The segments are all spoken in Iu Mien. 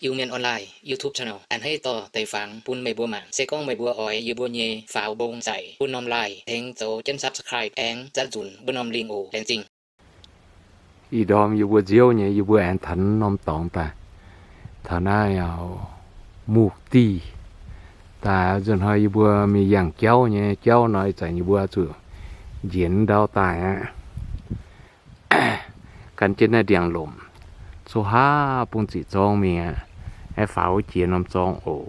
Iu-Mienh Online YouTube channel a'hneiv dorh deix fangx bun meih mbuo mangc. Se gorngv meih mbuo oix yie mbuo nyei faaux mbong nzaic bun norm like tengx zoux jienv subscribe aengx zatv nzunc mbuo norm lingh oc. Laengz zingh. Ih ndorm yie mbuo nziouv nyei, yie mbuo aengx taux norm dorngx daaih. Taux naaiv yaac mv diuh daaih, nzunc hnoi yie mbuo mingh yangh jauv nyei, jauv nor ih zanc yie mbuo zuqc njiec ndau daaih aqv. Gan jienv naaiv ndiangx-lomc, coqv haav bung ziqc zorng mingh aqv. Aengx faaux wuov jiex norm zorng oc.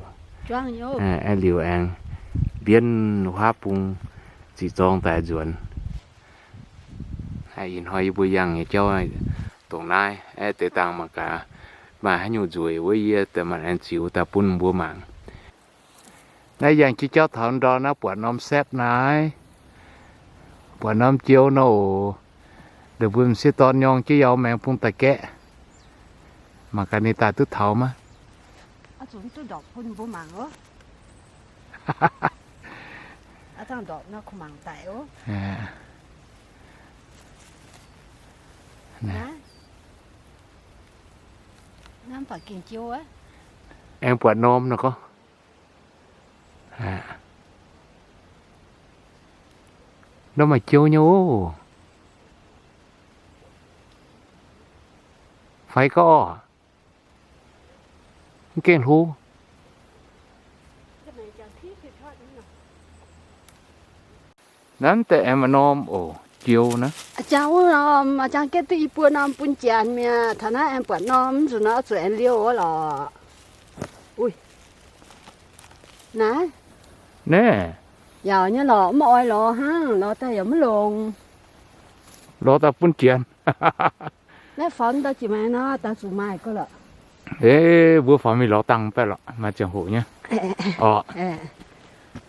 Aengx liuz aengx mbienv haav bung ziqc zorng daaih nzuonx. Ih hnoi yie mbuo yangh nyei jauv dongh naaiv, aeqv, deix dangh mangc gaax maaih haaix nyungc nzueic wuov, yie daaih maaih aengx ziux daaih bun mbuo mangc. Naaiv yangh jienv jauv taux ndorm naaiv buatc norm sepv naaiv, buatc norm jiou nor oc. Ndongc mbuo m'sieqv dorn nyorng jienv yaac maengx bung daaih gaeqv. Mangc gaax ninh daaih duqv taux maiv. Aengx buatc norm nor gorngv. Nor maaih jiou nyei oc. Faix gorqv orqc? Mv gaengh hlo. Naaiv deix aengx maaih norm oc, jiou naaiv. A'jang wuov norm, a'jang gaeqv duqv i buo norm bun janx mi'aqv. Taux naaiv aengx buatc norm, nzunc nor zuqc aengx liouh wuov lorqc. Naaiv. Naaiv. Yaac nyei lorqc, mv oix lorz hnangv, lorz daaih yaac mv longx. Lorz daaih bun janx. Naaiv faaux ndau jiex maaih nor, daaih zuqc maaih go lorqc. Eix, mbuo faaux mingh lorz dangh baeqv lorqc, maaih ziangh hoc nyei. Orqc.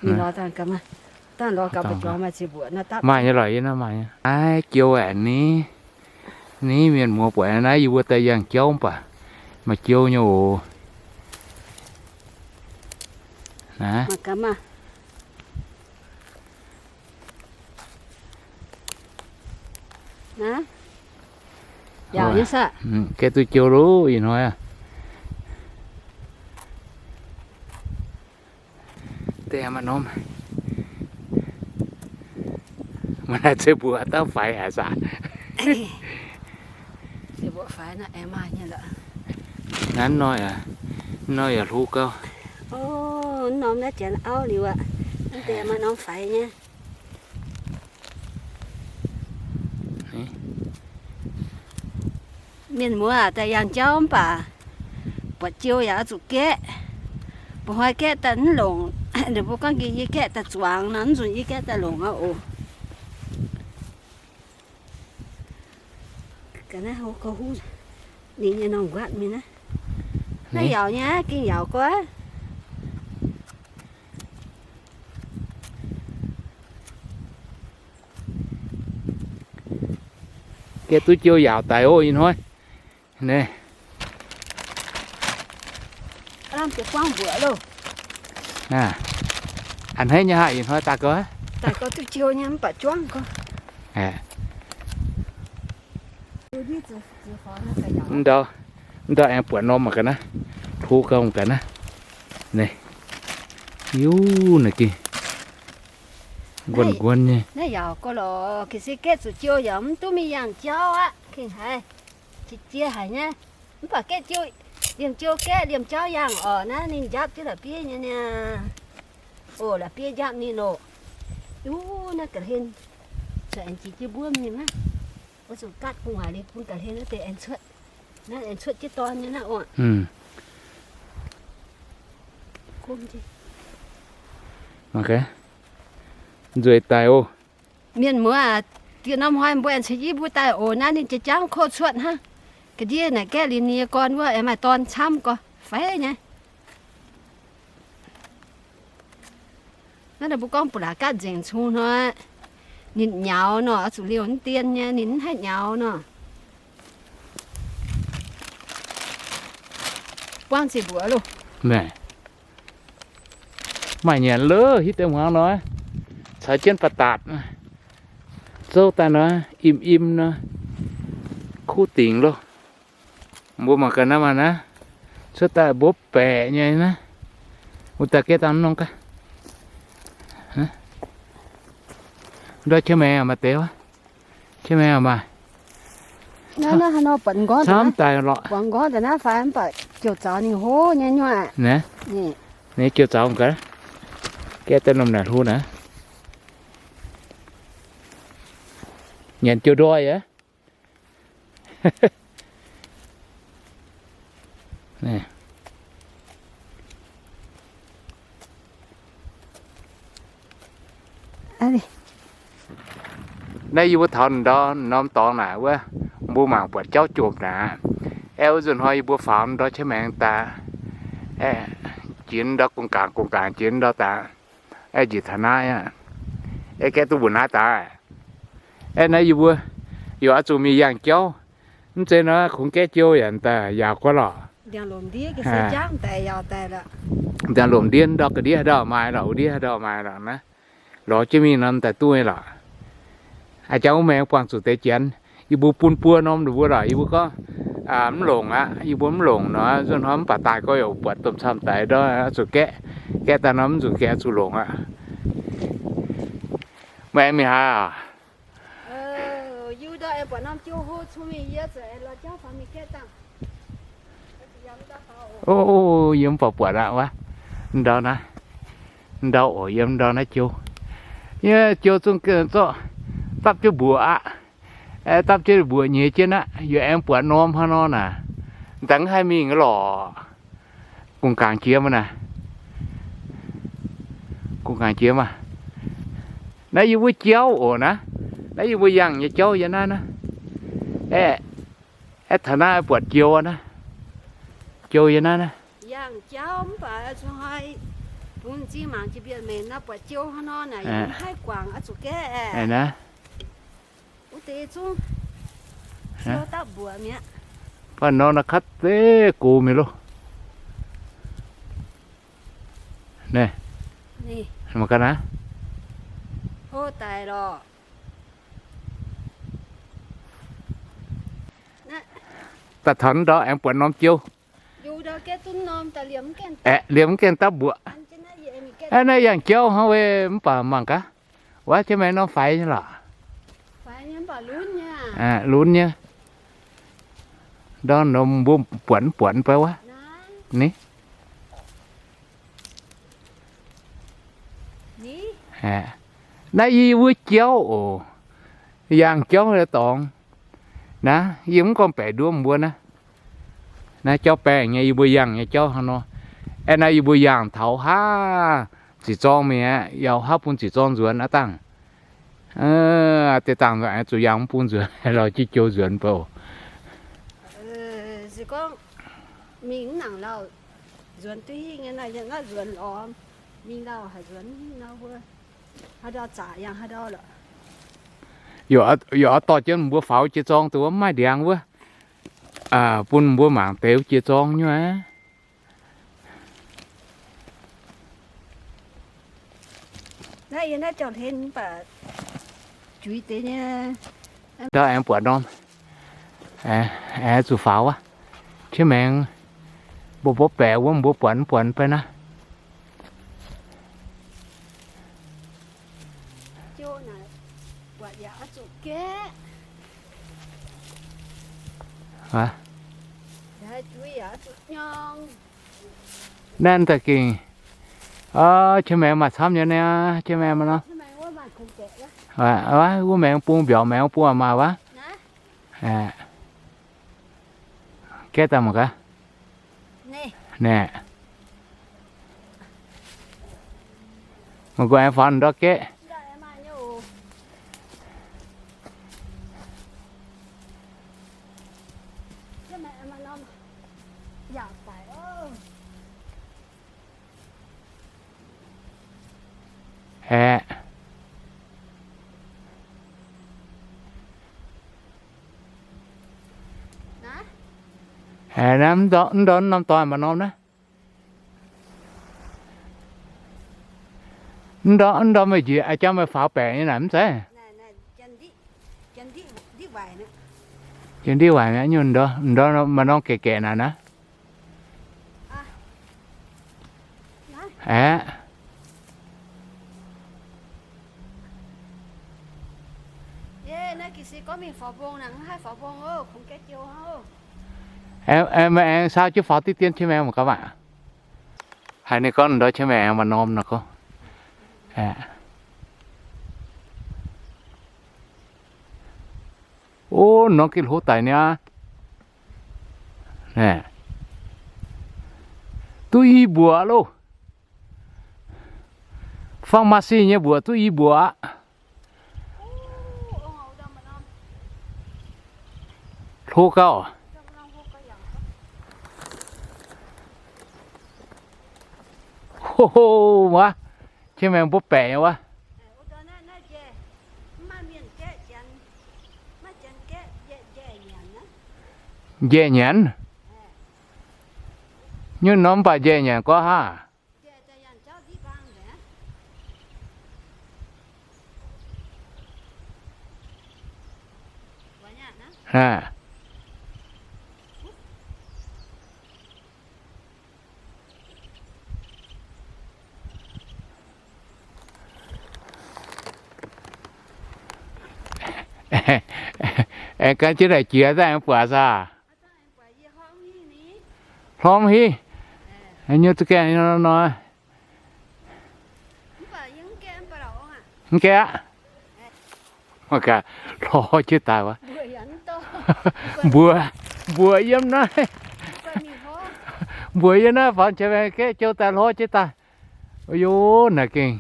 Mingh lorz dangh gaax, dangh lorz gaax mbu'zorng maaih ziex mbuoqc nor dapv. Maaih nyei lorqc, yie naaiv maaih nyei. Aav, jiou aeqv, ni, ni mienh muoz buatc naaiv yie mbuo daaih yangh jauv mv baac maaih jiou nyei oc. Naaiv. Gaeqv duqv jiou loh ih hnoi aqv. Deix maaih norm. Maaih naaiv zeiv mbuoqc dauh faix haic saah? Naaiv nor yaac, nor yaac hlo gau. Norm naaiv janx auv liuz aqv. Naaiv deix maaih norm faix nyei. Mienh muoz daaih yangh jauv mv baac buatc jiou yaac oix zuqc gaeqv. Mba'hnoi gaeqv daaih mv longc, ninh mbuo gorngv nqi yie gaeqv daaih zuangx nor, mv nzunc yie gaeqv daaih longc aqv oc. Ga'naaiv houv gauh huv ninh nyei norm nquatv mingh naaiv. Naaiv yaauc nyei, gengh yaauc gorx. Gaeqv duqv jiou yaauc daic oc ih hnoi. A'hneiv nyei haic ih hnoi daaih gau. Ndau, ndau aengx buatc norm mangc gaax naaiv. Hlo gau mangc gaax naaiv. Naaiv, yuv naaic gengh nquanh nquanh nyei. Naaiv yaac gorx lorqc, ga'sie gaeqv zuqc jiou yaac mv duqv mingh yangh jauv aqv. Gengh haiz qiex jiez haic nyei. Mv baac gaeqv jiou, liemh jiou gaeqv liemh jauv yangh orqc. Naaiv ninh njapv jienv la'bieiv nyei niaa. Oc, la'bieiv njapv ninh oc. Yuv naaiv ga'hlen, zuqc aengx jiex jienv mbuov mingh naaiv. Oix zuqc gaatv gu'nguaaic liuz bun ga'hlen wuov deix aengx cuotv. Naaiv aengx cuotv jienv dorn nyei naaiv oc. Nzueic daic oc. Mienh muoz aac, dieh norm hnoi mbuo aengx ceix jienv mbuo daaih oc. Naaiv ninh jiex jangv koh cuotv hnangv. Ga'ndiev naaic gaeqv liuz ninh nyei gorn wuov aengx maaih dorn camv gorx, faix nyei. Naaiv mbuo gorngv buv laac gaatv nzengc cong hnoi, ninh nyaux nor, oix zuqc liouh mv dien nyei, ninh mv haih nyaux nor. Buangv ziqc mbuoqc loh. Maaih nyanc lov hitv deix hmuangx nor, caux jienv ba'datc, zouv daaih nor, im im nor, kuv dingc loh. Mbuo mangc gaax naaiv maah naaiv, Cuotv daaih mbuov baeqc nyei naaiv. Wuov daaih gaeqv dangh norm gaax. Ndortv qiex maengx maaih deix wuov. Qiex maengx maaih. Camv daaih lorqc. Ninh jouh zaux gaax. Gaeqv daaih norm naaic hlo naaiv. Nyanc joux ndoih aqv. Naaiv yie mbuo taux ndau norm dorngx naaic wuov, mbuo mangc buatc jauv jomc naaic. Aeqv, wuov nzunc hnoi yie mbuo faaux ndau qiex maengx daaih, jiex ndau gong gaangc, gong gaangc jiex ndau daaih, aeqv, njiec taux naaiv aqv. Aeqv, gaeqv duqv mbuoqc naaiv daaih. Aeqv, naaiv yie mbuo yaac oix zuqc mingh yangh jauv. Mv zeiz nor kungx gaeqv jou yaac daaih yaauc guaav lorqc. Ndiangx-lomc ndiev ndau ga'ndiev haaix ndau maaih lorqc, wuov ndiev haaix ndau maaih lorqc naaiv. Lorz jienv mingh nor daaih duqv nyei lorqc. Aa, jangx wuov maengx buangh zuqc deix janx, yie mbuo bun buo norm ninh mbuo lorqc, yie mbuo gorngv mv longc aqv, yie mbuo mv longc nor, nzunc hnoi mv baac daaih gorx yaac buatc domh camv daic ndau, zuqc gaeqv, gaeqv daaih nor mv zuqc gaeqv, zuqc longc aqv. Meih aengx mingh haaix? O, yie mv baac buatc aqv wuov. Ndau naaiv, ndau oc, yiem ndau naaiv jou. Yie jou zungv zorqv dapv jienv mbuoqc aqv. Dapv jienv mbuoqc nyeiz jienv aqv. Yie aengx buatc norm hnangv nor naaic, dangh haih mingh lorqc. Gong gaangc jiex maah naaic. Gong gaangc jiex maah. Naaiv yie wuov jauv oc naaiv. Naaiv yie mbuo yangh nyei jauv yiem naaiv naaiv. Aeqv, aeqv, taux naaiv buatc jou naaiv. Jou yiem naaiv naaiv. Yangh jauv mv baac zuqc hnoi bungx m'zing mangc jiex mbienc mengh nor buatc jou hnangv nor naaic, yie mv haih guangc, oix zuqc gaeqv aqv. Wuov deix zungv siou dapv mbuoqc mi'aqv. Baac nor naaiv kaav zeiv gox mingh loh. Naaiv, mangc gaax naaiv. Hlo daic lorqc. Daaih taux ndau aengx buatc norm jou. Aeqv, liemh mv gaengh dapv mbuoqc. Naaiv yangh jauv hnangv weic mv baac mangc gaax. Wuov jienv maengx norm faix nyei lorqc. Lunx nyei. Ndorm nor mbuo buatc mv buatc mv bei wuov. Ni. Naaiv yie wuov jauv oc. Yangh jauv nyei dorngx. Naaiv yie mv gorngv baeqc nduov mbuo naaiv. Naaiv jauv baengh nyei, yie mbuo yangh nyei jauv hnangv nor. Aeqv, naaiv yie mbuo yangh taux haav ziqc zorng mingh aqv, yaac haav bun ziqc zorng nzuonx aqv dangh. Deix dangh nzuonx aengx zuqc yangh mv bun nzuonx, lorz jienv jou nzuonx bouh. Se gorngv mingh mv nangc lauh nzuonx duqv hingh nyei, naaiv nzuonx lorz mingh lauh haic nzuonx hingh nor mbuo haaix ndau zaqc yangh haaix ndau lorqc. Yaac oix dorh jienv mbuo faaux jiex zorng dongh wuov mv maaih ndiangx wuov, bun mbuo mangc deix wuov jiex zorng nyei aqv. Naaiv yie naaiv jauv-hlen mv baac juix deix nyei. Ndau aengx buatc norm, aengx zuqc faaux wuov. Qiex maengx mbuo mbuov baeqc wuov, mbuo buatc mv buatc mv bei naaiv. Naaiv daaih gengh, qiex maengx maaih camv nyei naaiv, qiex maengx maaih nor. Wuov maengx bung mbiaauc, maengx bung maaih wuov. Gaeqv daaih mangc gaax. Naeqc, mangc gaax aengx faaux ndortv gaeqv. Aeqv, aeqv, naaiv mv ndorm norm dorngx maaih norm naaiv. Mv ndorm, mv ndorm meih njiec a'jang meih faaux baeqc nyei naaic mv zeiz? Jien ndiev waaic, nyungc ndorm maaih norm gaeqv gaeqv naaic naaiv. Aeqv. Aengx, aengx, aengx saau jienv faaux diqv dien qiex maengx mangc gaax maah. Haiz ninh gorngv ndortv qiex maengx aengx maaih norm nor gorngv. O, norm gengh hlo daic niaa. Duqv i mbuoqc loh. Fangv maaih sic nyei mbuoqc duqv i mbuoqc aqv. Hlo gauh. Ho, ho, wuov, qiex maengx mbuo baeqc nyei wuov. Njaeh nyanc. Nyungc norm mv baac njaeh nyanc gorqv haah. Aa. Aengx gan jienv naaic jiex daaih aengx buatc saah? Hlormv hiv. Nyei zuqc gaengh nor nor. Mv gaengh aqv. Mangc gaax, lorz jienv daaih wuov. Mbuoqc, mbuoqc yiem naaiv. Mbuoqc yiem naaiv faaux qiex maengx gaeqv jou daaih lorz jienv daaih. Ov, naaic gengh.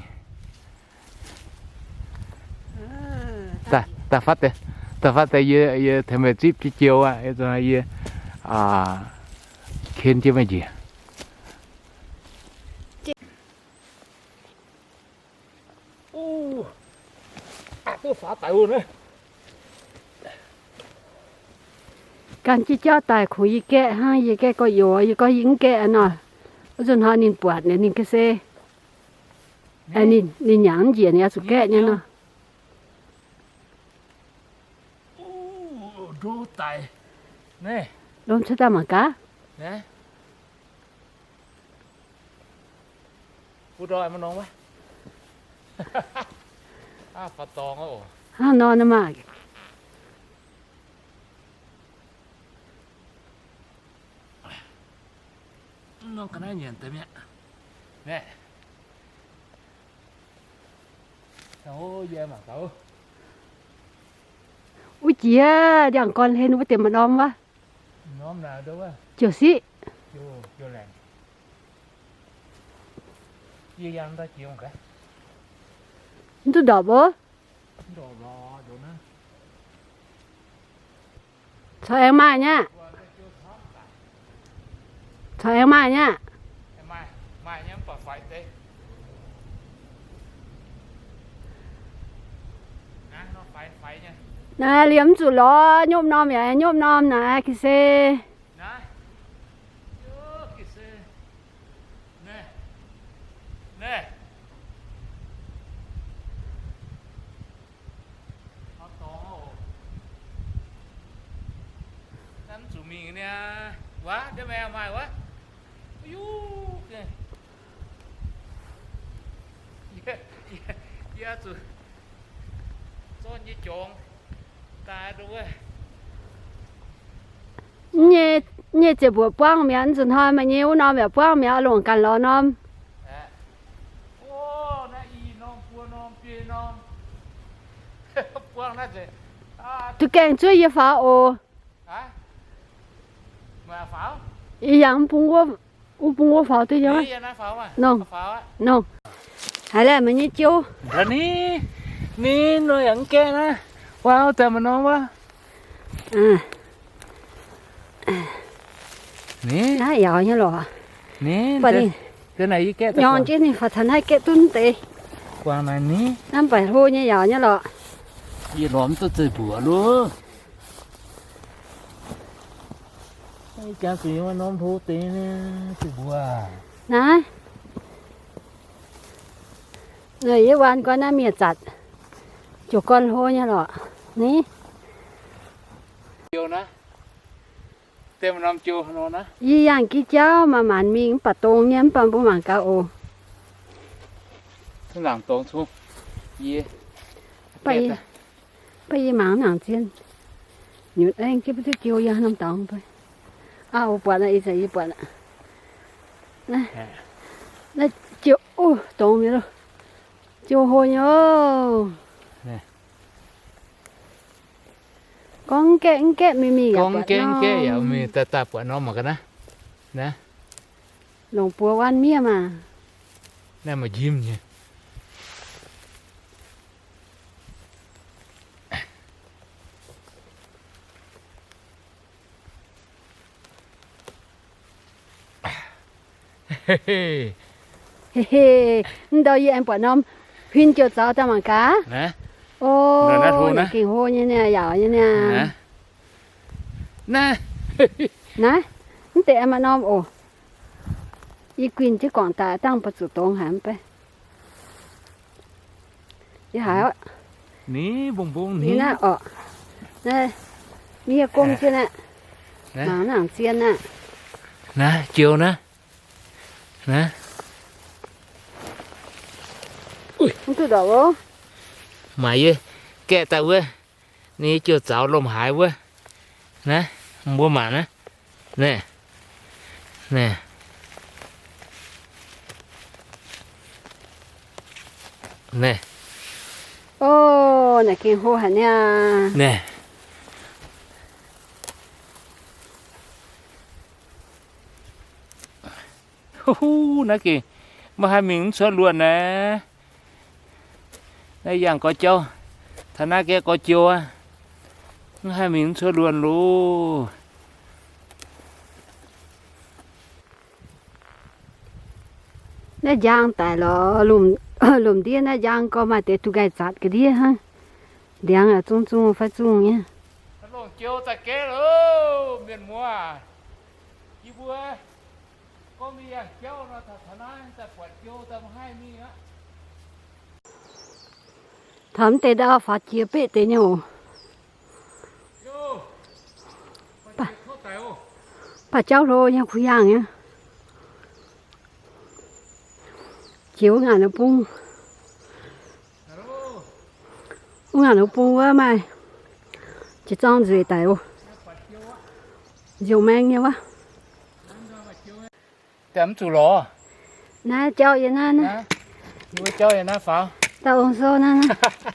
Daaih, daaih fatv deix, daaih fatv deix yie, yie tengx meih zipv jienv jou aqv. Yie, aa, ken jienv meih njiec. Gan jienv jauv daaih kungx yie gaeqv hnangv, yie gaeqv gorx-youz, yie gorngv yie mv gaeqv nor. Wuov nzunc hnoi ninh buatc ninh ga'sie, ninh nyanc mv njiec, ninh oix zuqc gaeqv nyei nor. Lomh cuotv daaih mangc gaax. Hnangv nor nor maah. Wuov jiex ndiangx-gorn hlen wuov deix maaih norm wuov. Ziouc siqv. Mv duqv ndorpc ov. Corc aengx maaih nyei aqv. Corc aengx maaih nyei aqv. Naaiv liemh mv zuqc lorz, nyopv norm yaac nyopv norm naaiv ga'sie. Nyei, nyei ziepc mbuoqc buangv mi'aqv, nzunc hnoi maaih nyei wuov norm yaac buangv mi'aqv, longc ganh lorz norm. Duqv gaengh zuov yie faaux oc. Yie yangh mv bung wuov, mv bung wuov faaux duqv yie. Nongh, nongh. Haiz laeh meih nyei jiou. Ni, ni, nor yaac mv gaeqv naaiv. Wuov daaih maaih norm wuov. Naaiv yaac nyei lorqc. Nyorng jienv ninh faaux taux naaiv gaeqv duqv deix. Naaiv mv baac hlo nyei yaac nyei lorqc. Yie lorz mv duqv zeiv mbuoqc loh. Jangx zuqc norm hlo deix zeiv mbuoqc. Naaiv, yie waan gorn naaiv miev zatc, ziouc gorn hlo nyei lorqc. Ni. Yie yangh gih jauv maaih maanc mingh mv baac dongh nyei, mv baac mbuo mangc gaax oc. Laangc dorngx cong. Yie, baac yie mangc nangc zien. Nyutc aengx jienv bun duqv jiou yie norm dorngx. Aa, buatc naaiv, ih zanc yie buatc aqv. Naaiv jiou, dorngx mi'aqv loh. Jiou hlo nyei oc. Gorngv gaeqv gaeqv mingh mingh yaac buatc norm. Daaih daaih buatc norm mangc gaax naaiv. Naaiv longc buoz wanh miev maah. Naaiv maaih njimv nyei. Mv ndau yie aengx buatc norm huin jiouc zaux daaih mangc gaax. O, naaiv gengh hlo nyei niaa, yaauc nyei niaa. Naaiv, mv deix aengx maaih norm oc. Yie guinh jienv guangc daaih dangh ba'zuqc dongz haic mv bei. Yie haiz ni mbong mbong ni naaiv oc. Naaiv miev gomv jienv aqv. Mangc nangc zien aqv. Naaiv jiou naaiv. Naaiv. Mv duqv ndorpc oc. Maaic yie gaeqv daaih wuov. Ninh jiouc zaux lomh haaix wuov. Naaiv, mbuo mangc naaiv. Naaiv. Naaiv. Naaiv. O, naaiv gengh hlo haic niaa. Naaiv. Huv, naaiv gengh maiv haih mingh mv cuotv luonx naaiv. Naaiv yangh gorx jauv, taux naaiv gaeqv gorx jiou aqv. Mv haih mingh mv cuotv luonx loh. Naaiv njang daic lorz, lomc ndiev naaiv njang gorx maaih deix duqv nqaih zatc ga'ndiev hnangv. Ndiangx zungv zungv fai zungv nyei. Longc jiou daaih gaeqv loh, mienh muoz. Yie mbuo gorngv mingh yangh jauv nor, taux naaiv daaih buatc jiou daaih maiv haih mingh aqv. Taux mv deix ndau faaux jiex beqv deix nyei oc. Baac jauv hlo nyei, kuh yaangh nyei. Jiex wuov ngaanc bung. Wuov ngaanc bung wuov maaih jiex zorng nzueic daic oc. Nziouc maeng nyei wuov. Mv zuqc lorz. Naaiv jauv yie naaiv, naaiv. Jauv yie naaiv faaux. Dauh ong sou naaiv, naaiv.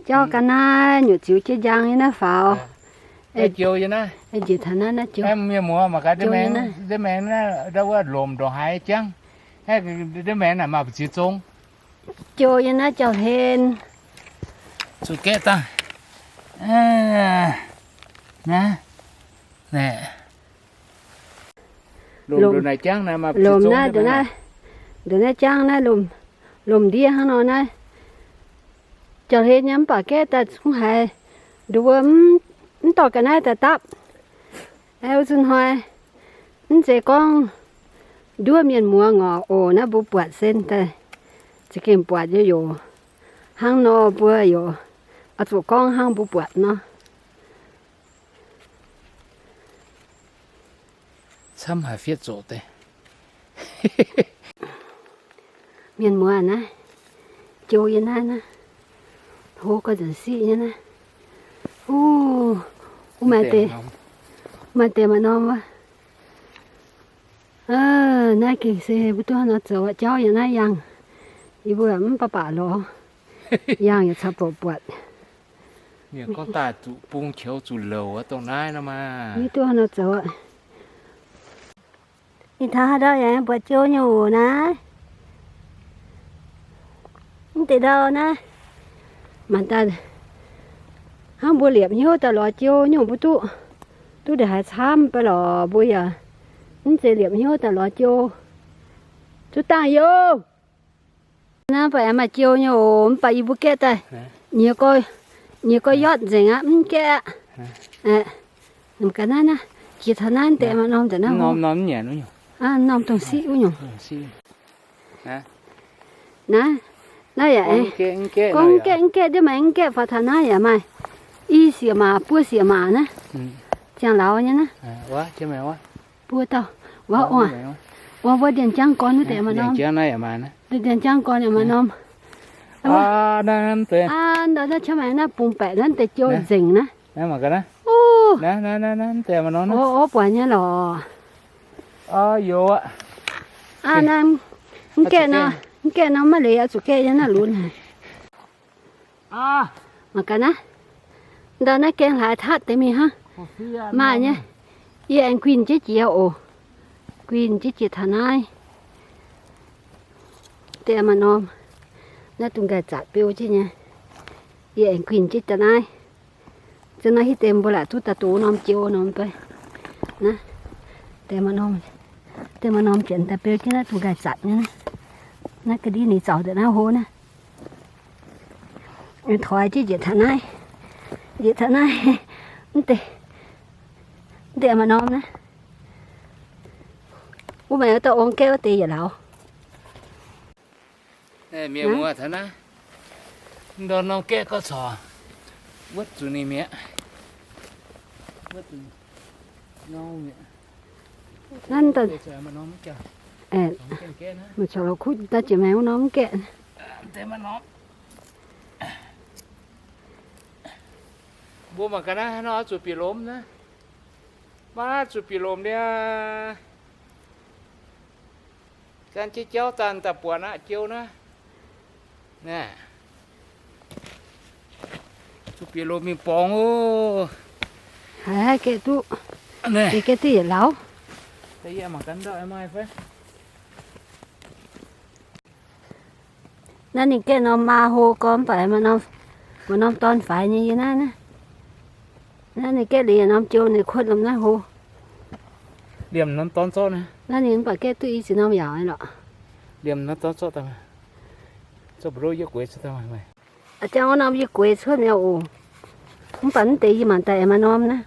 Jauv ga'naaiv nyutc ziux jienv njang yie naaiv faaux. Jiou yie naaiv. Njiec taux naaiv, naaiv jiou. Mienh muoz mangc gaax, ndiev maengx naaiv, ndiev maengx naaiv ndau wuov lomc ndongc haaix jangv. Ndiev maengx naaic maaih mbu'ziex zong. Jiou yie naaiv jauv-hlen. Zuqc gaeqv dangh. Naaiv. Lomc ndongc naaiv jangv naaiv, ndongc naaiv jangv naaiv, lomc ndiev hnangv nor naaiv. Jauv-hlen nyei mv baac gaeqv daaih zungv haiz nduov mv dorh ga'naaiv daaih dapv. Wuov zuqc hnoi mv zeiz gorngv nduov mienh muoz ngorc oc, naaiv mbuo buatc sen daaih za'gengh buatc nyei yoc. Hnangv nor mbuo yoc oix zuqc gorngv hnangv mbuo buatc nor. Camv haic fietv zoqc deix. Mienh muoz naaiv, jiou yie naaiv naaiv, hlo gau nzengc siqv nyei naaiv. Uv, maaih deix, maaih deix maaih norm wuov. Naaiv gengh se mbuo duqv hnangv nor zoux aqv, jauv yaac naaiv yangh. Yie mbuo mv baac baac lorz, yangh yaac caux bouc buatc. Mienh gorngv daaih zuqc bung qiou zuqc louc dongh naaiv nor maah. Mv duqv hnangv nor zoux aqv. Ih taux haaix ndau yaac buatc jiou nyei oc naaiv. Mv deix ndau naaiv, mangc daaih hnangv mbuo liepc hnyouv daaih lorz jiou nyungc mbuo duqv, duqv ndongc haaix camv baac lorqc, mbuo yaac mv zeiz liepc hnyouv daaih lorz jiou. Zuqc dangh yoh. Naaiv mv baac aengx maaih jiou nyei oc, mv baac yie mbuo gaeqv daaih nyiex gorx, nyiex gorx yotv nzengc aqv, mv gaeqv aqv. Ga'naaiv naaiv, jiex taux naaiv deix maaih norm deix naaiv. Norm dongh siqv wuov nyungc. Naaiv, naaiv yaac gorngv mv gaeqv, mv gaeqv, ndiev maaih mv gaeqv faaux taux naaiv yaac maaih i sieqv maac, buo sieqv maac naaiv. Ziangh lauz nyei naaiv. Buo dauh, wuov, wuov, wuov ndienh jangv gorn wuov deix maaih norm. Ndienh jangv gorn yaac maaih norm. Aa, naaiv, naaiv deix. Aa, ndau naaiv qaqv maaih naaiv bungx baeqc naaiv deix jiou nzengc naaiv. Naaiv mangc gaax naaiv. Naaiv, naaiv, naaiv deix maaih norm naaiv. O, buatc nyei lorqc. Aa, youz aqv. Aa, naaiv mv gaeqv nor, mv gaeqv nor maiv leiz oix zuqc gaeqv nyei naaiv lunx haic. Mangc gaax naaiv. Ndau naaiv gaeng hlaax tatv deix mingh hnangv. Maaih nyei. Yie aengx guinh jienv jiex oc. Guinh jienv jiex taux naaiv. Deix maaih norm. Naaiv dungx nqaih zatc beu jienv nyei. Yie aengx guinh jienv daaih naaiv. Za'naaiv hitv deix mbuo laaic duqv daaih dox norm jiou norm bei. Naaiv, deix maaih norm, deix maaih norm janx daaih beu jienv naaiv dungx nqaih zatc nyei. Naaiv ga'ndiev ninh zaux deix naaiv hlo naaiv. Toix jienv njiec taux naaiv, njiec taux naaiv. Mv deix, mv deix maaih norm naaiv. Wuov meih wuov dauh ong gaeqv wuov deix yietc lauz. Mienh muoz taux naaiv, ndorm norm gaeqv gorngv corc wuotv zuqc ninh mi'aqv. Wuotv zuqc norm mi'aqv. Naaiv, maaih corc la'kuqv daaih jiex maengx wuov norm mv gaeqv. Mbuo mangc gaax naaiv, haaix nor oix zuqc bieqc lomc naaiv. Maiv zuqc bieqc lomc niaa. Zanc jienv jauv zanc daaih buatc aqv, jiou naaiv. Naaiv, zuqc bieqc lomc mingh borngz oc. Haiz gaeqv duqv, gaeqv duqv yietc lauz. Naaiv ninh gaeqv norm maa hlo gorx mv baac maaih norm dorn faix nyei yie naaiv. Naaiv ninh gaeqv liuz norm jiou ninh kuotv lomh naaiv hlo. Liemh norm dorn zorqv naaiv. Naaiv ninh mv baac gaeqv duqv i ziex norm yaauc lorqc. Liemh norm dorn zorqv daaih, zorqv mbu'ndongv yie gueix cuotv daaih. A'jang wuov norm yie gueix cuotv mi'aqv oc. Mv baac mv deix yie mangc daaih aengx maaih norm naaiv.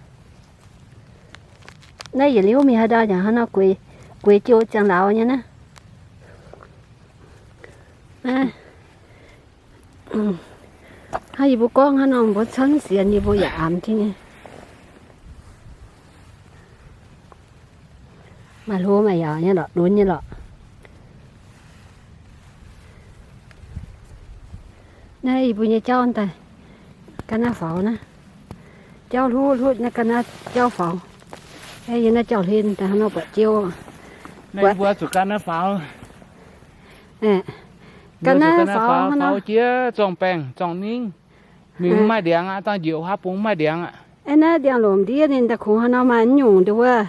Naaiv yietc liuz mingh haaix ndau yaac hnangv nor gueix, gueix jiou ziangh lauz nyei naaiv. Hnangv yie mbuo gorngv hnangv nor mbuo cangv sienx yie mbuo yaac aamx jienv nyei. Maaih hlo maaih yaauc nyei lorqc, lunx nyei lorqc. Naaiv yie mbuo nyei jauv daaih, ga'naaiv faaux naaiv. Jauv hluqv hluqv naaiv ga'naaiv jauv faaux. Yie naaiv jauv-hlen daaih hnangv nor buatc jiou. Mbuo zuqc ga'naaiv faaux. Ga'naaiv faaux, faaux jiex zorng-baengh zorng-ningv. Mingh mv maaih ndiangx aqv, dangh njiec haav bung mv maaih ndiangx aqv. Aeqv, naaiv ndiangx-lomc ndiev ninh daaih kungx hnangv nor maaih nyungc nduov wuov,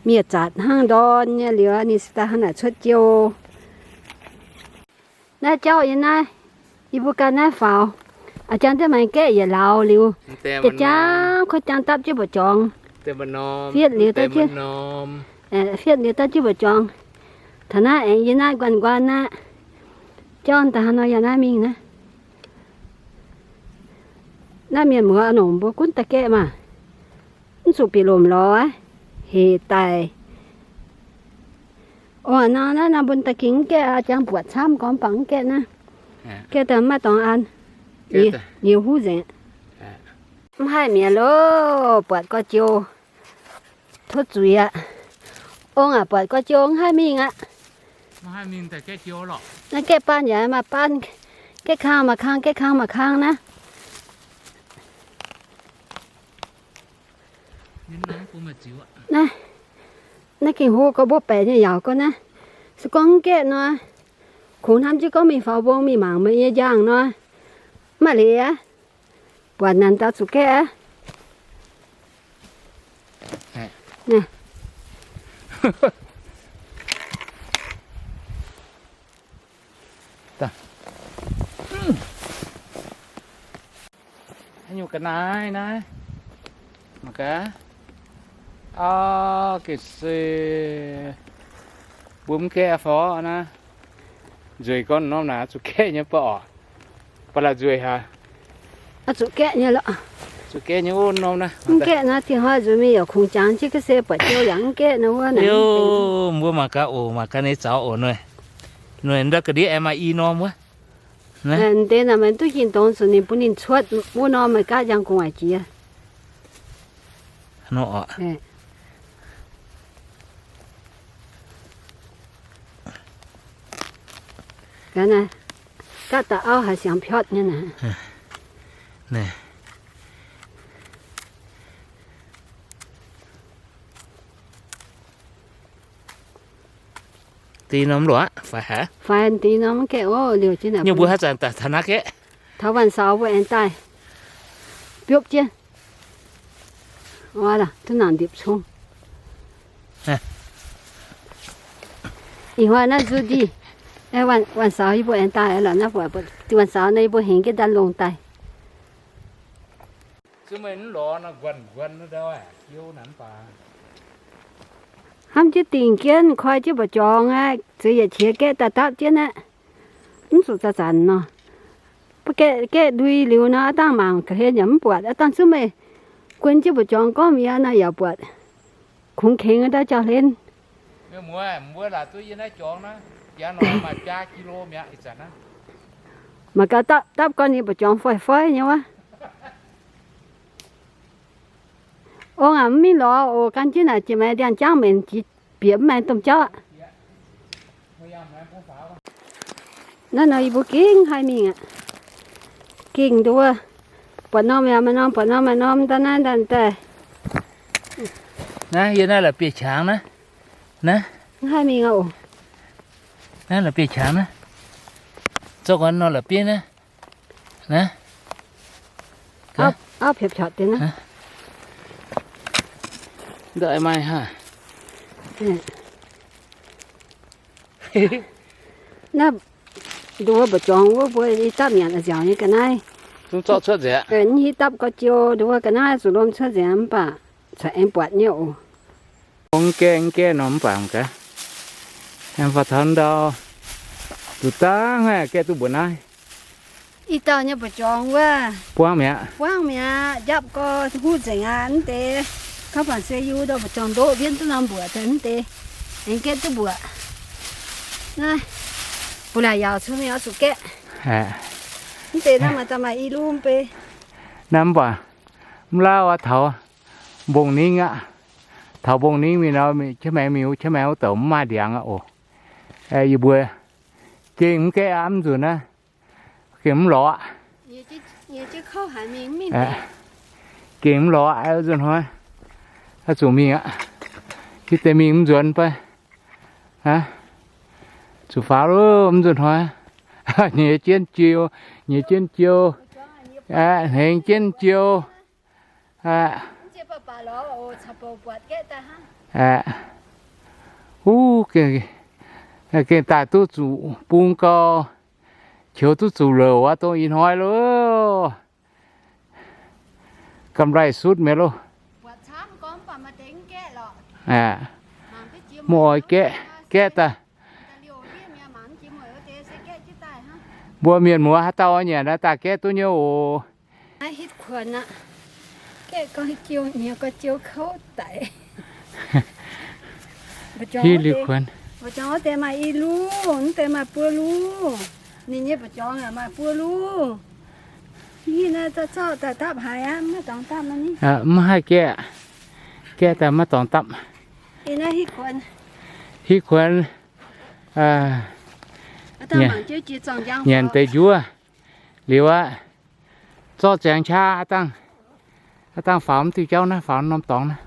miev-zatc hnangv ndorn nyei liuz, ninh se daaih hnangv naaic cuotv jiou. Naaiv jauv yie naaiv, yie mbuo ga'naaiv faaux, a'jang diev maaih gaeqv yietc lauz liuz, jaa-jang kuotv jangv dapv jienv mbu'jorngx, fietv liuz dapv jienv, fietv liuz dapv jienv mbu'jorngx. Taux naaiv aengx yie naaiv nquaanh nquaanh aqv. Jauv daaih hnangv nor yaac naaiv mingh naaiv. Naaiv mienh muoz nongc mbuo gunv daaih gaeqv maah. Mv zuqc bieqc lomc lorz, hec daic. Ong aqv nor, naaiv nor mbuo daaih ging mv gaeqv, jangx buatc camv gorngv bangc mv gaeqv naaiv. Gaeqv daaih maiv dorngx an, nyiex huv nzengc. Mv haih mi'aqv loh, buatc gorx-joux tov zuiz aqv. Ong aac, buatc gorx-joux mv haih mingh aqv. Naaiv gaeqv baan yaac maaih baan, gaeqv kang maaih kang, gaeqv kang maaih kang naaiv. Naaiv, naaiv gengh hlo gorx, mbuo baeqc nyei yaauc gorx naaiv. Se gorngv mv gaeqv nor, kungx hnamv jienv gorngv mingh faaux mbong mingh mangc meih nyei njang nor, maaih leiz aqv. Buatc naaic daaih zuqc gaeqv aqv. Haaix nyungc ga'naaiv naaiv? Mangc gaax. Aa, gengh se mbuo mv gaeqv fai naaiv. Nzueic gorn norm naaic zuqc gaeqv nyei baav oc. Baav laaix nzueic haic. Zuqc gaeqv nyei lorqc. Zuqc gaeqv nyei wuov norm naaiv. Mv gaeqv naaiv, dingh hnoi nzuonx mingh yaac kungx jangx jienv ga'sie buatc jiou yaac mv gaeqv naaiv wuov naaic. Mbuo mangc gaax oc, mangc gaax ninh zaux oc. Noic, noic ndau ga'ndiev aengx maaih i norm wuov. Deix naaic meih duqv jingh dongz zuqc ninh bun ninh cuotv wuov norm, meih gaav njang gu'nguaaic jiex. Nor oc. Gaax naaiv, Gaatv da'auv haiz siangx piotv nyei naaic. Deix norm loc aqv, faix haic. Faix deix norm mv gaeqv oc, liouh jienv naaic. Nyungc mbuo haaix zanc daaih taux naaiv gaeqv? Taux วันเสาร์ mbuo aengx daaih biopv jienv. Ov, duqv nangc ndipc cong. Ih hnoi naaiv Judy, วันเสาร์ yie mbuo aengx daaih lorqc. Naaiv วันเสาร์ naaiv yie mbuo hengx jienv ndaaih longh daaih. Hnamv jienv dingc jienv koi jienv mbu'zorng aqv, zeix yietc qiex gaeqv daaih dapv jienv aqv. Mv zuqc zanc-zanc nor. Mv gaeqv, gaeqv ndui liuz nor, aav dangh mangc ga'hlen yaac mv buatc. Aav dangh zuov meih guon jienv mbu'zorng gorngv mi'aqv nor yaac buatc. Kungx kengx ndau jauv-hlen. Mangc gaax dapv, dapv gorn ninh mbu'zorng foih-foih nyei wuov. Ong aac, mv mingh lorz oc. Gan jienv naaic jiex maengx ndiangx-jangv menc jiex bieqc mv maengx domh jauv aqv. Naaiv nor yie mbuo gengh haih mingh aqv. Gengh nduov, buatc norm yaac maaih norm, buatc norm maaih norm, daaih naaiv daaih daaih. Naaiv yie naaiv la'bieiv-qangx naaiv. Naaiv, mv haih mingh aqv oc. Naaiv la'bieiv-qangx naaiv. Zorqv nor la'bieiv naaiv. Naaiv, auv piatc piatc deix naaiv. Nda'maih haah. Naaiv nduov mbu'zorng wuov mbuo i dapv nyanc nziaauc nyei ga'naaiv. Mv zorqv cuotv nzengc aqv. Hiuv dapv gorx jiou nduov ga'naaiv zuqc lomh cuotv nzengc mv baac caux aengx buatc nyei oc. Mv gaeqv, mv gaeqv nor mv baac gaax. Aengx faaux taux ndau, zuqc dangh haih gaeqv duqv mbuoqc naaiv. Ih dauh nyei mbu'zorng wuov buangv mi'aqv, buangv mi'aqv, njapv gorx huv nzengc aqv. Mv deix, kaux baac se yie ndau mbu'zorng ndoqv mbienv duqv norm mbuoqc deix mv deix, aengx gaeqv duqv mbuoqc. Naaiv, mbuo laaic yaauc cuotv mingh oix zuqc gaeqv. Mv deix naaiv maaih daaih maaih i lungh bei. Naaiv mv baac mv lauh aqv, taux mbong ningv aqv. Taux mbong ningv mingh nor, qiex maengx mingh, qiex maengx wuov douc mv maaih ndiangx aqv oc. Yie mbuo gengh mv gaeqv aqv, mv nzunc naaiv gengh mv lorz aqv. Gengh mv lorz aqv, nzunc hnoi oix zuqc mingh aqv. Jiex deix mingh mv nzuonx fai? Zuqc faaux loh, mv nzunc hnoi. Nyeiz jienv jiou, nyeiz jienv jiou, hnengx jienv jiou. Huv, gengh daaih duqv zuqc bung gau, qiex duqv zuqc louc aqv, dongh ih hnoi loh. Gamh laih sutv mi'aqv loh. Mv oix gaeqv, gaeqv daaih. Mbuo mienh muoz haaix dauh nyanc naaiv daaih gaeqv duqv nyei oc. Hitv kuonx aqv. Gaeqv gorngv jiou, nyiex gorngv jiou kouv daic. Hitv liuz kuonx. Mbu'zorng wuov deix maaih i lungh, mv deix maaih buo lungh. Ninh nyei mbu'zorng yaac maaih buo lungh. Hitv naaiv zorqv daaih dapv haic aqv, maiv dorngx dapv nor ni. Mv haih gaeqv, gaeqv daaih maiv dorngx dapv. Hitv kuonx, nyanc deix njuov liuz aqv. Zorqv ziangx qaqv aqv dangh, aqv dangh faaux mv diuh jauv naaiv, faaux norm dorngx naaiv.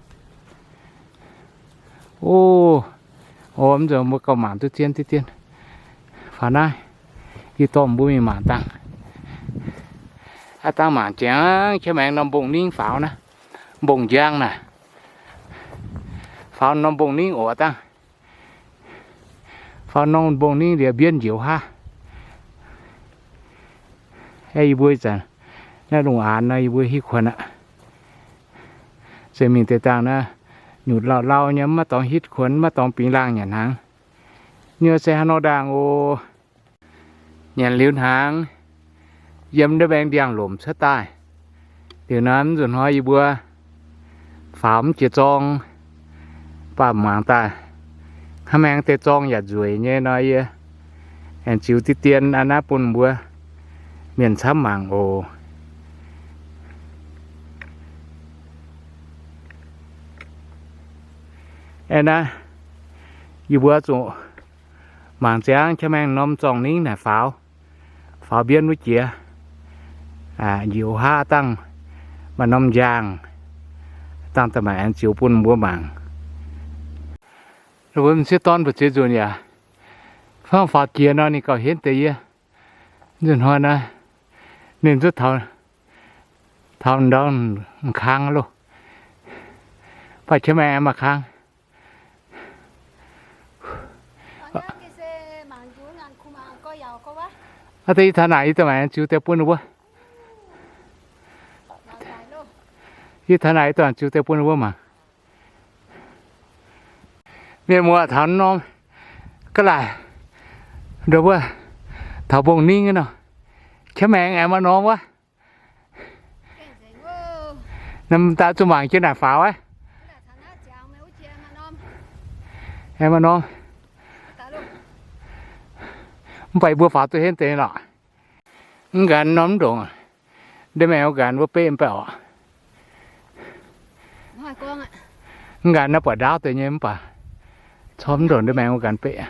O, o, mv nzunc mbuo gauh mangc duqv zien diqv dien. Faaux naaiv, yie dorh mbuo mingh mangc dangh. Aqv dangh mangc ziangx qiex maengx norm mbong ningv faaux naaiv, mbong njang naaic. Faaux norm mbong ningv oc aqv dangh. Faaux norm mbong ningv liuz mbienv njoux haav. Aeqv, yie mbuo ih zanc naaiv lungh aanx nor, yie mbuo hitv kuonx aqv. Se mingh deix dangh naaiv, nyutc lauh lauh nyei, maiv dorngx hitv kuonx, maiv dorngx bingx laangh nyanc hnaangx. Nyuoz se haaix nor ndaangh oc. Nyanc liuz hnaangx, yiem ndiev maengx ndiangx-lomc cuotv daaih. Liuz naaiv mv nzunc hnoi yie mbuo faaux mv jiex zorng, mv baac mangc daaih hnangv maengx deix zorng yaac nzueic nyei nor, yie aengx ziux diqv dien aqv naaiv bun mbuo mienh camv mangc oc. Aeqv, naaiv yie mbuo zuqc mangc ziangx qiex maengx norm zorng ningv naaic faaux. faaux mbienv wuov jiex, njiec haav dangh maaih norm njang, dangh daaih maaih aengx ziux bun mbuo mangc. Mbuo m'sieqv dorn mbu'ziex nzunc yaac fangv faaux jiex nor, ninh gauh henv deix yie. Nzunc hnoi naaiv ninh zuqc taux ndau m'kang loh, baac qiex maengx aengx maaih kang. Aa, yie taux naaic yie daaih maengx ziux deix bun ninh mbuo. Yie taux naaic yie daaih ziux deix bun ninh mbuo mangc. Mienh muoz taux norm ga'laaic, nduov wuov, taux mbong ningv nor, qiex maengx aengx maaih norm wuov. Naaiv daaih zuqc mangc jienv naaic faaux aqv. Aengx maaih norm. Mv baac mbuo faaux duqv henv deix lorqc. Mv nqanx norm mv ndongc, ndeic-maengx wuov nqanx wuov beqv mv baac oc. Mv nqanx naaiv buatc ndaauv deix nyei mv baac corc mv ndongc ndeic-maengx wuov nqanx beqv.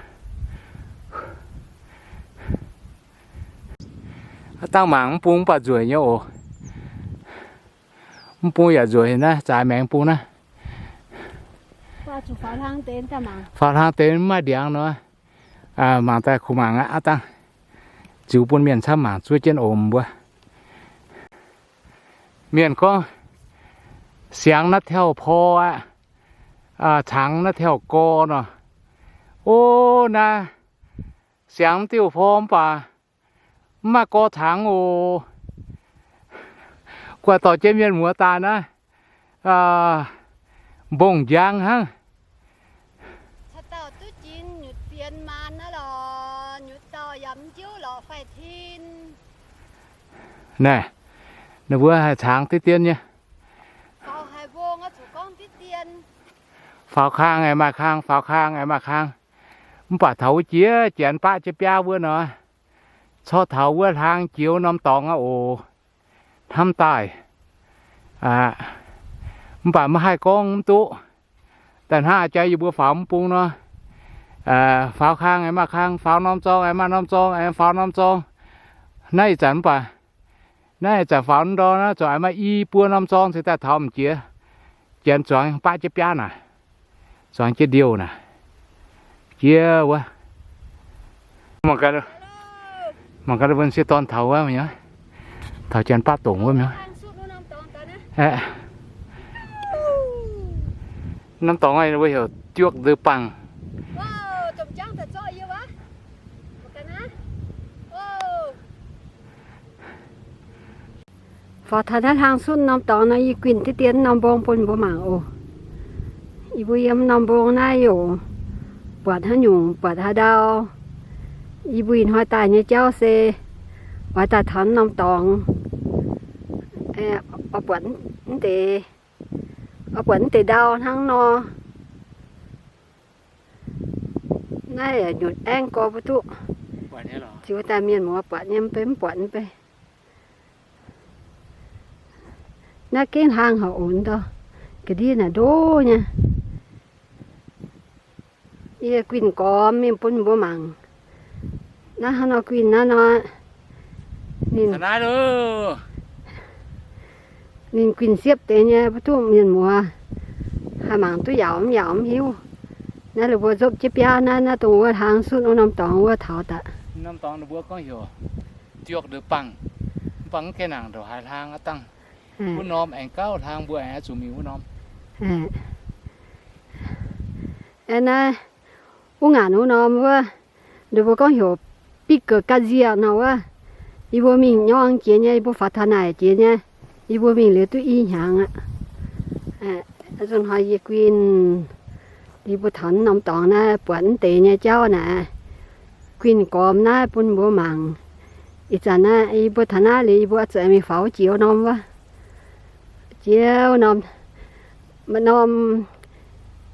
Dangh mangc mv bung mv baac nzueic nyei oc. Mv bung yaac nzueic naaiv, zaaix maengx bung naaiv. Faaux hlang deix mv maaih ndiangx nor, mangc daaih kuh mangc aqv. Aav dangh ziux bun mienh camv mangc zuov jienv oc mbuo. Mienh gorngv siangx naaiv tiauv por aqv, cangx naaiv tiauv gor nor. O, naaiv siangx diuh por mv baac mv maaih gor cangx oc. Guaih dorh jienv mienh muoz daaih naaiv, mbong njang hnangv. Naaiv, ninh mbuo haih cangx diqv dien nyei. Faaux kang aengx maaih kang, faaux kang aengx maaih kang. Mv baac taux wuov jiex janx baqv jienv biaav wuov nor, corc taux wuov hlang jiex norm dorngx aqv oc. Hnamv daaih, mv baac maiv haih gorngv mv duqv. Daaih hnangv a'jang yie mbuo faaux mv bung nor, faaux kang aengx maaih kang, faaux norm zorng aengx maaih norm zorng, aengx faaux norm zorng. Naaiv ih zanc mv baac, naaiv ih zanc faaux ndorm naaiv zuqc aengx maaih i buo norm zorng cingx daaih taux m'jiex. Janx zuangx baqv jienv biaav naaic, zuangx jienv ndiouh naaic. Jiex wuov. Mangc gaax, mbuo m'sieqv dorn taux wuov, taux janx baqv dongc wuov mi'aqv. Norm dorngx mbuo heuc Diuoqv Ndeic Bangc. Faaux taux naaiv hlang sutv norm dorngx nor, yie guinh diqv dien norm mbong bun mbuo mangc oc. Yie mbuo yiem norm mbong naaiv yaac buatc haaix nyungc buatc haaix ndau. Yie mbuo ih hnoi daaih nyei jauv se oix daaih taux norm dorngx, oix buatc mv deix, oix buatc mv deix ndau hnangv nor. Naaiv nyutc aengv gorx mbuo duqv ziux daaih mienh muoz buatc nyei, mv bei mv buatc mv bei. Naaiv gengh hlang haic oc ndau, ga'ndiev naaic ndo nyei. Yie guinh gormx mingh bun mbuo mangc. Naaiv hnangv nor guinh naaiv nor, ninh, ninh guinh siepv deix nyei, mv duqv mienh muoz haih mangc duqv yaauc mv yaauc mv hiuv. Naaiv ninh mbuo nzopv jienv biaav naaiv, naaiv dongh wuov hlang sutv wuov norm dorngx wuov taux daaih. Norm dorngx ninh mbuo gorngv heuc Diuoqv Ndeic Bangc, mv baac mv gaengh nangc ndongc haaix hlang aqv dangh. Wuov norm aengx gauh hlang mbuo aengx zuqc mingh wuov norm. Aeqv, naaiv wuov ngaanc wuov norm wuov, ninh mbuo gorngv heuc Bikv Ga'nzieqc nor wuov. Yie mbuo mingh nyorng jiex nyei, yie mbuo faaux taux naaic jiex nyei, yie mbuo mingh liuz duqv i hnyangx aqv. Nzunc hnoi yie guinh, yie mbuo taux norm dorngx naaiv buatc mv deix nyei jauv naaic, guinh gormx naaiv bun mbuo mangc. Ih zanc naaiv yie mbuo taux naaiv liuz, yie mbuo zuqc mingh faaux wuov jiex norm wuov. Jiex norm, maaih norm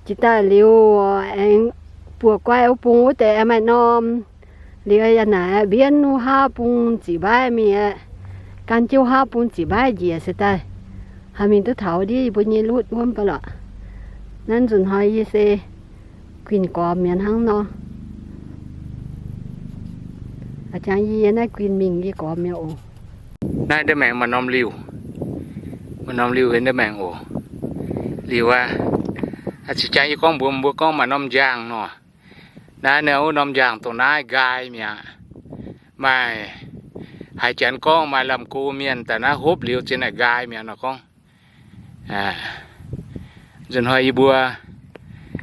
jiex daaih liuz aengx buoz-guai wuov bung wuov deix maaih norm. Liuz yaac naaic mbienv wuov haav bung ziqc mbaiv mingh aqv. Gan jienv wuov haav bung ziqc mbaiv njiec se daaih haih mingh duqv taux ndiev yie mbuo nyei lutv wuov mv baac lorqc. Naaiv nzunc hnoi yie se guinh gormx mi'aqv hnangv nor. Jangx yie naaiv guin mingh yie gormx mi'aqv oc. Naaiv ndeic maengx maaih norm liuh, maaih norm liuh ndeic maengx oc. Liuh aqv, zinh jangx yie gorngv mbuox mbuo gorngv maaih norm njang nor. Naaiv ninh wuov norm njang dongh naaiv nqaai mi'aqv. Maaih haaix janx gorngv maaih lamh go mienh daaih naaiv hopv liuz zinh naaic nqaai mi'aqv nor gorngv. Nzunc hnoi yie mbuo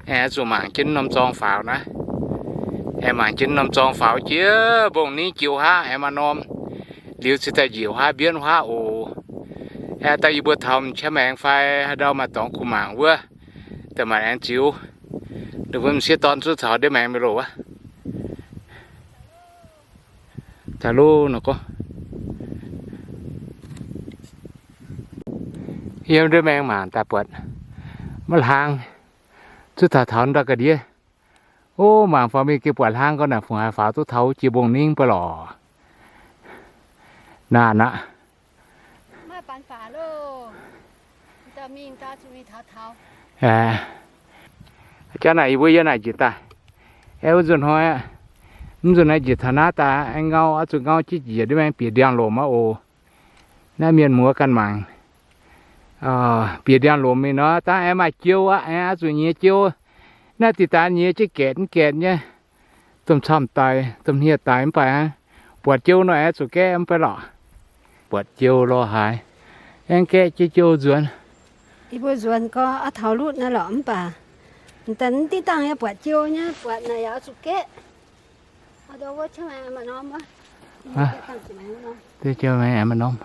aengx zuqc mangc jienv norm zorng faaux naaiv. Aengx mangc jienv norm zorng faaux jiex mbong ningv jiouv haav aengx maaih norm liuz cingx daaih njiec haav mbienv haav oc. Aengx daaih yie mbuo taux qiex maengx fai haaix ndau maaih dorngx kuh mangc wuov, daaih maaih aengx ziux. Ninh mbuo m'sieqv dorn zuqc taux ndeic maengx mi'aqv loh wuov. Taux loh nor gorngv, yiem ndeic maengx mangc daaih buatc maiv hlang, zuqc taux taux ndau ga'ndiev. O, mangc faaux mingh gengh buatc hlang gau naaic, fungc haaix faaux duqv taux jiex mbong ningv baav lorqc. Naanc aqv. Jaax naaic yie mbuo yiem naaic njiec daaih. Aengx wuov nzunc hnoi aqv, mv nzunc naaiv njiec taux naaiv daaih aengx ngau, oix zuqc ngau jienv njiec ndeic maengx bieqc ndiangx-lomc aqv oc. Naaiv mienh muoz ganh mangc. Bieqc ndiangx-lomc mingh nor, dangh aengx maaih jiou aqv, aengx oix zuqc nyiex jiou. Naaiv diqc daaih nyiex jienv gaeqc mv gaeqc nyei. Domh camv daic, domh hniev daic mv baac buatc jiou nor aengx zuqc gaeqv mv baac lorqc. Buatc jiou lorh haaix, aengx gaeqv jienv jiou nzuonx. Yie mbuo nzuonx gorngv aav taux lutv naaiv lorqc mv baac, daaih mv diqv dangh yaac buatc jiou nyei, buatc naaic yaac oix zuqc gaeqv. Deix jiou maengx aengx maaih norm.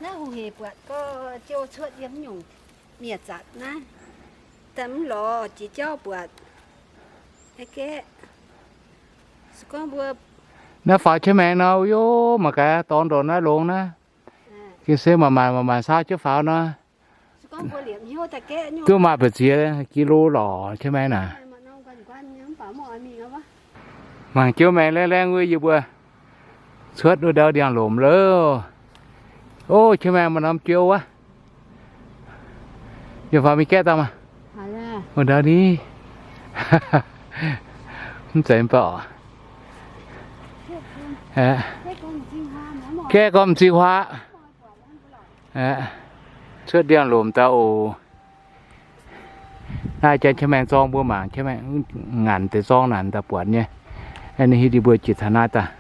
Naaiv hungh hec buatc gorx jiou cuotv yiem nyungc miev zatc naaiv, daaih mv lorz jiex jauv buatc. Naaiv faaux qiex maengx nor, o, mangc gaax dorngx ndongc naaiv longx naaiv. Gengh se maaih maanc maaih maanc saau jienv faaux nor. Duqv maaih mbu'ziex kilo lorqc qiex maengx naaic. Mangc jiou maengx laengh laengh wuov yie mbuo cuotv wuov ndau ndiangx-lomc loh. O, qiex maengx maaih norm jiou wuov. Yie faaux mingh gaeqv daaih maah. Wuov ndau ni. Mv zeiz mv baac oc. Gaeqv gorngv m'zing huaav. Cuotv ndiangx-lomc daaih oc. Naaiv janx qiex maengx zorng mbuo mangc, qiex maengx ngaanc deix zorng naaic daaih buatc nyei. Ninh hiuv duqv mbuo jiex taux naaiv daaih.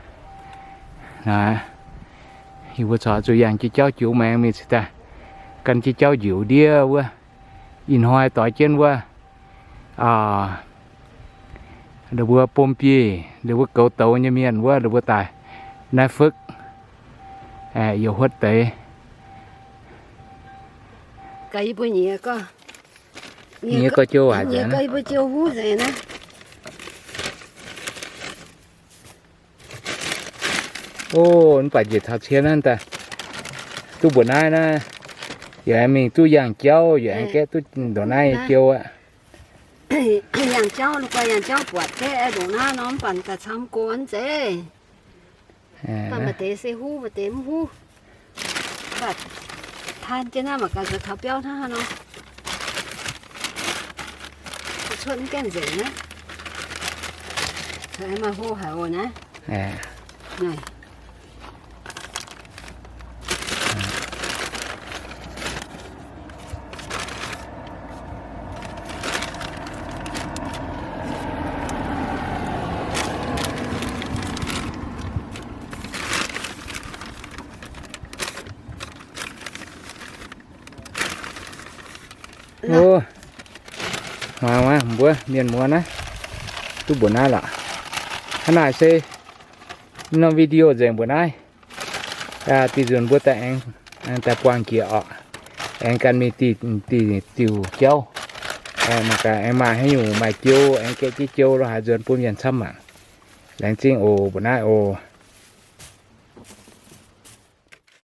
Yie mbuo corc zuqc yangh jienv jauv joux maengx mingh cingx daaih gan jienv jauv njoux ndiev wuov. Ih hnoi doix jienv wuov, ninh mbuo bom bieiv, ninh mbuo goux douz nyei mienh wuov, ninh mbuo daaih naaiv fekv, youc huotv deix. Nyei gorx-jouv aac, nyei gorx-jouv huv nzengc naaiv. O, mv baac njiec taux cien naaiv daaih, duqv mbuoqc naaiv naaiv, yaac aengx mingh duqv yangh jauv, yaac aengx gaeqv duqv ndongc naaiv nyei jiou aqv. Yangh jauv, la'guaih yangh jauv buatc gaeqv ndongc naaiv nor, mv baac daaih camv go mv zeiz. Mv baac maaih deix se huv, maaih deix mv huv. Mv baac taan jienv naaiv mangc gaax nzuonx taux biauv hnangv haaix nor. Cuotv mv gaengh nzengc naaiv. Maaih hlo haic oc naaiv. O, mangc mbuo mienh muoz naaiv, duqv mbuoqc naaiv lorqc. Hnangv naaic se norm video nzengc mbuoqc naaiv. Dih nzunc mbuo daaih aengx daaih buangh jiex orqc. Aengx gan mingh diuh jauv. Mangc gaax aengx maaih haaix nyungc maaih jiou, aengx gaeqv jienv jiou lo haaix nzuonx bun mienh camv mangc. Laengz zingh oc, mbuoqc naaiv oc.